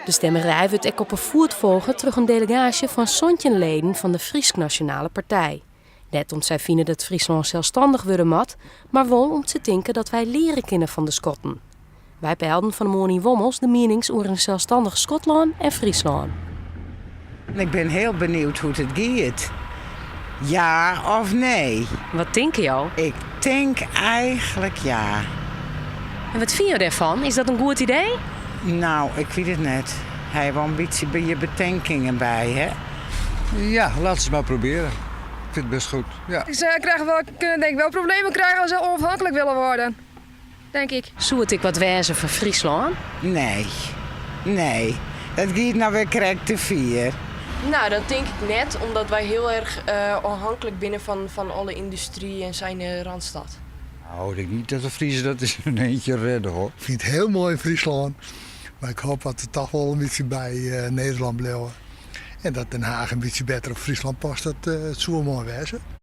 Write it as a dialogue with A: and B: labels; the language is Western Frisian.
A: De stemmerij wurdt ek op 'e foet folge troch in delegaasje fan 17 leden fan de Frysk Nasjonale Partij. Net om't sy fine dat Fryslân selsstannich wurde moat, mar wol om't se tinke dat wy leare kinne fan de Skotten. Wy peilden fan 'e moarn yn Wommels de mienings oer in selsstannich Skotlân en Fryslân.
B: Ik bin hiel benijd hoe't it giet. Ja of nee?
A: Wat tinke jo?
B: Ik tink eigentlik ja.
A: En wat fine jo dêrfan? Is dat in goed idee?
B: No, ik wit it net. Hy hat wol in bytsje by je betinkingen by, hè?
C: Ja, laat ze maar proberen. Ik vind het best goed. Ja.
D: Ze krijgen wel, kunnen denk ik wel problemen krijgen als ze onafhankelijk willen worden. Denk ik.
A: Soe it ek wat wêze foar Fryslân?
B: Nee. Nee. Dat giet no wer krekt te fier.
E: No, dat tink ik net, omdat wy hiel erch ôfhinklik binne fan alle yndustry en sa yn de Randstad.
C: No, ik tink net dat de Friezen dat yn ientsje rêde, hoar.
F: Ik fyn it hiel moai yn Fryslân, mar ik hoopje dat it dochs wol in bytsje by Nederlân bliuwe. En dat Den Haag in bytsje better op Fryslân past, dat soe moai wêze.